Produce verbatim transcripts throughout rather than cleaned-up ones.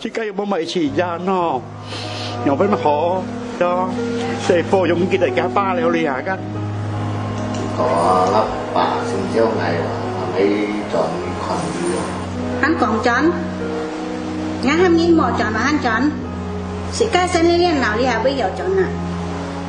自家又無買一隻羊哦，又分好，喲，所以保佑佢个家爸了哩啊，个。哦，老爸，心焦𠊎啊，還未轉去看你哦。還講轉？𠊎喊你莫轉嘛，還轉？自家生理練老，你還會有轉啊？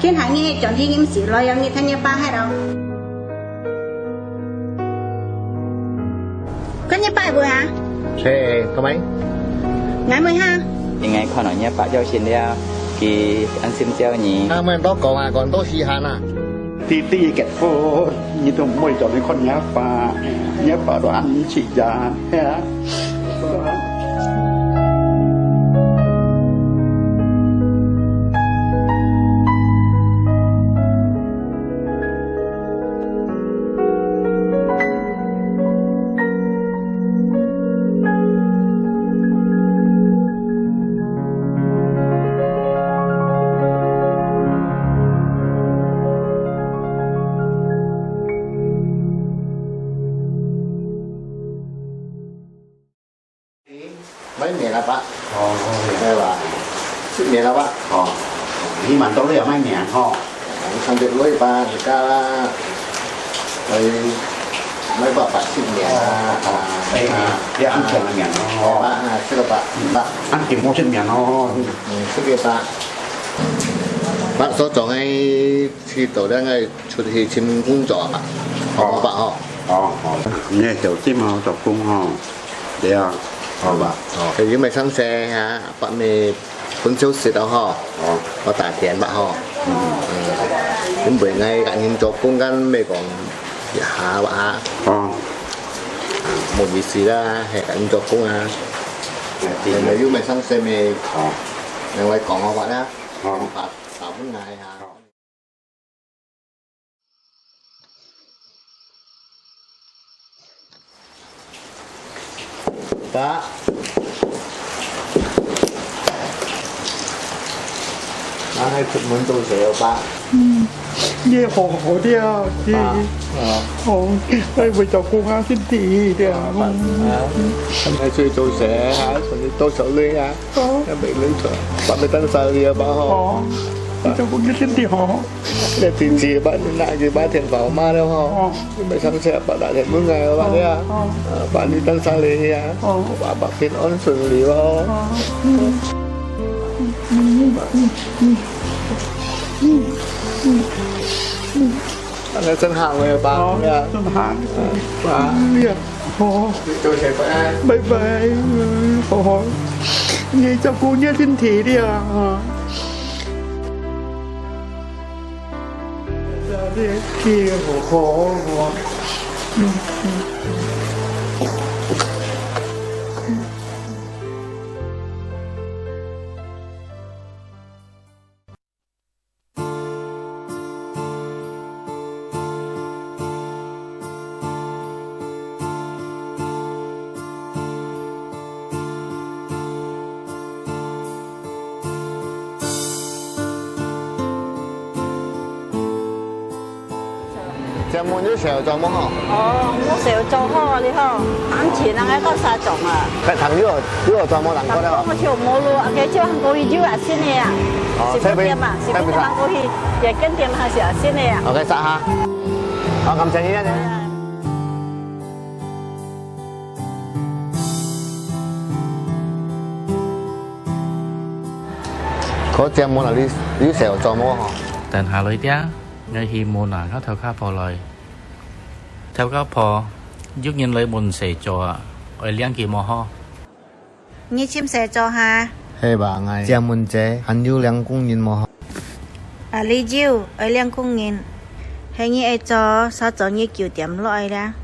今下你轉去，你毋使來，有你聽你爸喊哦。 看你爸會啊？嘿，做麼？𠊎問下。應該看到你爸就行了，佢安心照你。他們都講啊，講都稀罕啊。弟弟結婚，你都毋會轉去看你阿爸，你阿爸都恁自家，係啊。 買麵啦，爸。哦，好。係吧？食麵啦，爸。哦，你滿到你也買麵吼。你看這位吧，自家啦，哎，買爸爸食麵啊，哦，哦，啊，哎，啊，你安全个麵哦。係吧？啊，食了吧，嗯，爸。安全好食麵哦。嗯，食个吧。爸，所做个去到兩个出去尋工作啊，哦。好吧，吼。哦，好。你个小弟嘛，做工吼。 對啊，好吧。哦，有沒上車啊？爸，你分休息了吼。哦。我打電話吼。嗯。嗯，因為𠊎趕緊做工，趕緊講一下吧哈。哦。啊，無意思啦，係趕緊做工啊。哎，對。有沒有上車沒？哦。另外講个話啦。哦。打，打分𠊎哈。 爸，𠊎出門做事哦，爸。嗯，你好好个啊，爸，啊。哦，哎，為照顧啊身體个啊。爸，啊，𠊎出去做事啊，多少累啊。 哦。也袂累出，爸，你等下你啊，爸吼。哦，你照顧你身體吼。你天氣，爸，你拿去，爸，天光嘛了吼。哦。你袂上車，爸，打電話問𠊎，爸，你啊。哦。啊，爸，你等下你啊。哦。爸，爸，平安順利哦。哦。嗯。嗯，嗯，嗯，嗯。嗯，嗯，嗯。 啊，該真好个，爸，哦，呀。真好。啊，爸。哎呀，好。多謝，拜拜。拜拜，嗯，好好。你照顧你身體个啊，哈。這個好好哦。嗯，嗯。 請問有燒肉做無吼？哦，無燒肉做好啊，你好，恁近啊，𠊎到沙種啊。該糖有，有做無糖過了？糖過就無咯，啊，該就還過去就啊，新个啊，哦，十分店嘛，十分店還過去，也跟店還是啊，新个啊。OK，撒哈。好，感謝你啊。該請問啊，你，你有燒肉做無吼？等下來聽。 𠊎去問啊，𠊎頭家婆來。頭家婆，有人來問細做啊，愛領佢無好？你尋細做哈？係吧，𠊎借問姐，還有領工人無好？啊，你有，愛領工人。係你愛做，稍早你九點落來啦。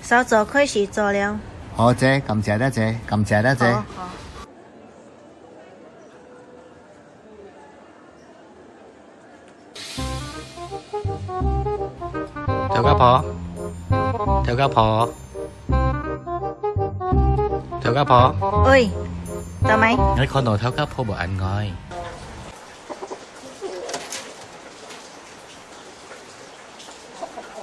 稍早開始做了。好，姐，感謝啦，姐，感謝啦，姐。好，好。 頭家婆，頭家婆，頭家婆。喂，做麼个？𠊎看到頭家婆無恁愛。 頭家婆，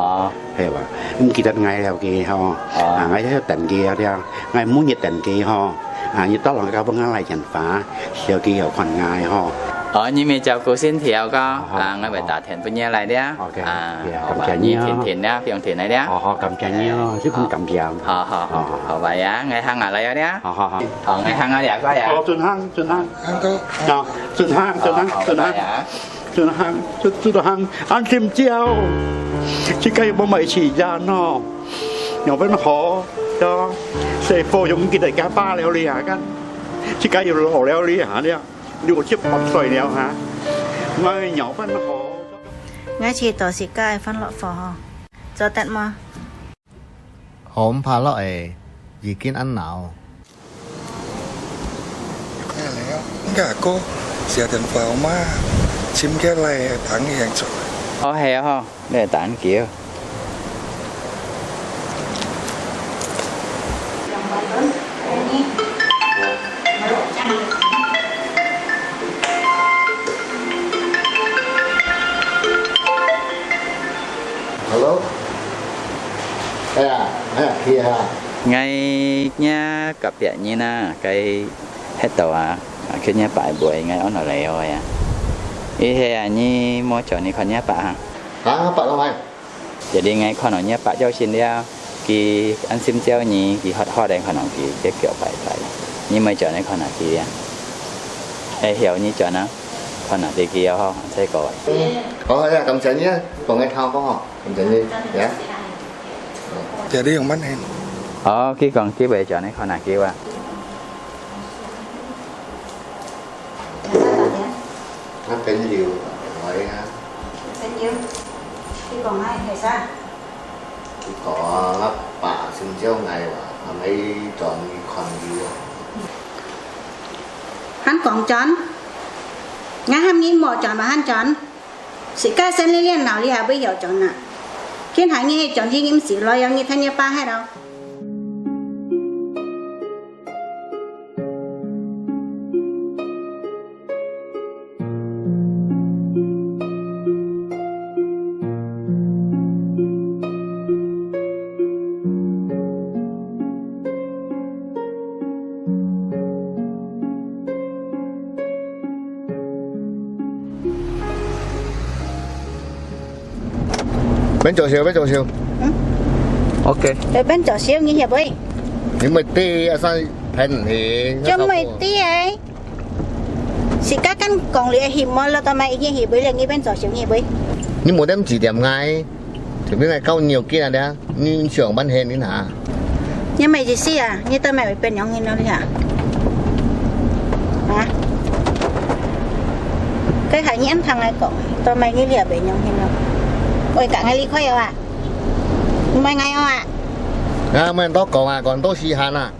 哦。係哇，毋記得𠊎了佢吼，哦。啊，𠊎要等佢了，𠊎每日等佢吼，啊，你到人家分𠊎來電話，小佢有看𠊎吼。哦，你咪照顧身體哦，哥，哦，啊，𠊎會打電話分你來了，OK，啊，OK，好吧，感謝你哦。你停停了，不用停了了。好，好，感謝你哦，十分感謝。好，好，好，好，好吧呀，𠊎行下來了了。好，好，好。好，𠊎行下了，哥呀。好，順行，順行。行哥。啊，順行，順行，好，好，順行。拜拜呀。 真行，真，真行，安心照。自家又無買時間哦，又變好，呀，細伙又毋記得佢爸了哩啊，看，自家又老了哩啊，了，六七十歲了哈，𠊎又變好。𠊎去到自家个歡樂伙吼，做得無？ 好，毋怕落誒，已經恁老。哎呀，你阿哥，寫電話嘛，尋佢來打你現在。哦，係啊，吼，你來打佢。 Hello？哎呀，哎呀，去啊！𠊎若隔壁人啊，該歇到啊，啊，去若爸位，𠊎安到來哦呀。伊係啊，你無叫你看若爸啊？啊，爸攏係？ Jadi𠊎看到若爸有心了，佢安心照你，佢好好个看到佢，佢腳擺擺。你莫轉來看下佢啊。哎，曉你轉啊，看下佢佢好好，再過。好，好呀，感謝你啊，幫𠊎看過吼，感謝你，呀。Jadi用慢行。哦，佢講佢會轉來看下佢啊。 𠊎朋友來啊。朋友，你講𠊎係啥？佢講啊，𠊎爸心焦𠊎話，還沒轉去看佢啊。還講轉？𠊎喊你莫轉嘛，還轉？自家生理練老，你還會曉轉啊？今下你係轉去，你毋使來，讓你聽你爸係咯。 免做笑，免做笑。嗯？OK。哎，免做笑，你曉袂？你毋知，啊，生平平。就毋知哎。自家敢講你个翕無，落到買已經翕袂了，你免做笑，你會？你無點指點𠊎，就變來搞尿緊啊了。 你想半天你哪？你麼个意思啊？你到尾會變良心了你啊？啊？該還你恁聽𠊎講，到尾你這變良心了。會講𠊎離開哦啊？毋愛𠊎哦啊？啊，毋好多講啊，講到稀罕啊。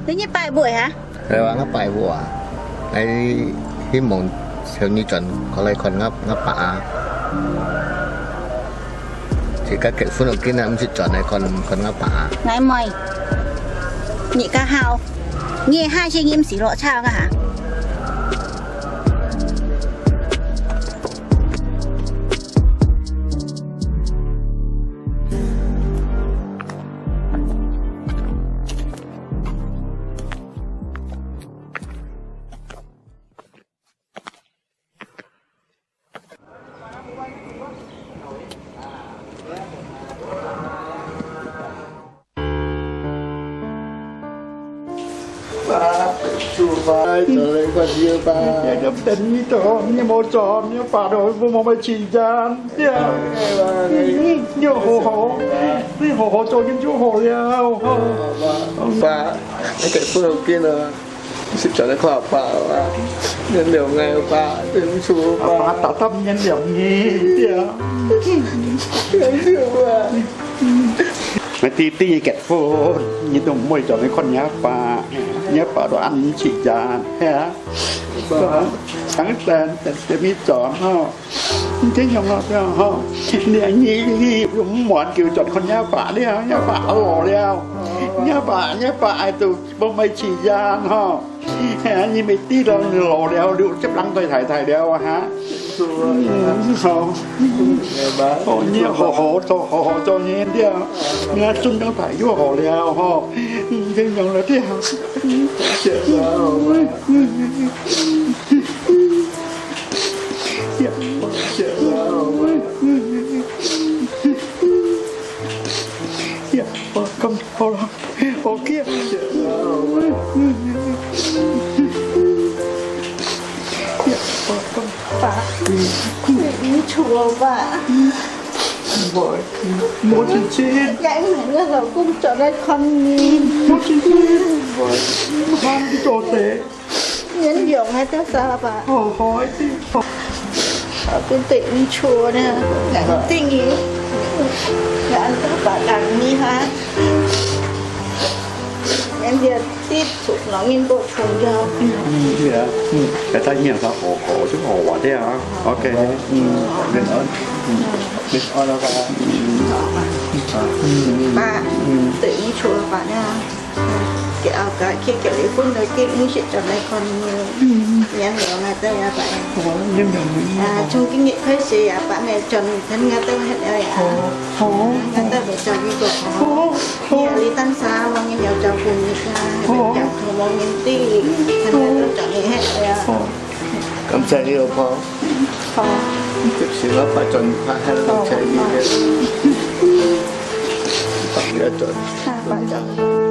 你，你拜拜啊？係啊，𠊎拜拜啊。𠊎希望請你轉過來看𠊎，𠊎爸啊。自家結婚到今啊，毋識轉來看，看𠊎爸啊。𠊎妹，你家好，你下世你毋使落車个哈？爸，叔爸，做你个爹爸。等你到，你無做，你爸都無無錢賺，呀。你好好，你好好做人就好了。爸，你結婚好見啊？你識做你看阿爸啊？你了解阿爸，對不住阿爸。阿爸大大原諒你，呀。對不住啊。 你弟弟結婚，你都毋會做你看你阿爸，你阿爸都恁時間，係啊？當然，等你做吼，你這樣啊，吼，你你你毋滿就做看你阿爸了，你阿爸老了，你阿爸你阿爸愛都無買時間吼。 你毋知道你老了，六十零歲太太了啊，哈？嗯，好。哦，你好好做，好好做你了，你看孫中大又好了，吼。嗯，這樣了，這樣。呀，我講好了。 OK。爸，你，你錯吧？無，無事情。呀，因為我老公轉來看你。無事情。媽，你做事。原諒啊，多少吧。好，好，一定。好。 啊，對對，毋錯呢，等於，人都把人你哈，人家知足，老人都重要。嗯，對啊，嗯，大家影響好好，就好玩的啊。OK，嗯，平安，嗯，平安了吧？嗯，啊，嗯，爸，嗯，對，毋錯吧呢。 佢後家，佢結離婚了，佢毋識轉來看你。嗯。原諒啊，對啊，爸。哦，原諒你。啊，從今日開始啊，爸呢，轉，轉𠊎兜歇了呀。哦，好。𠊎兜會照顧你个。好，好。你啊，你單身，無人要照顧你啊，好。無人知，𠊎兜轉去歇了呀。好。感謝你，老婆。好。就是我爸轉，爸還在這裡。好，好。爸，你要轉。啊，爸轉。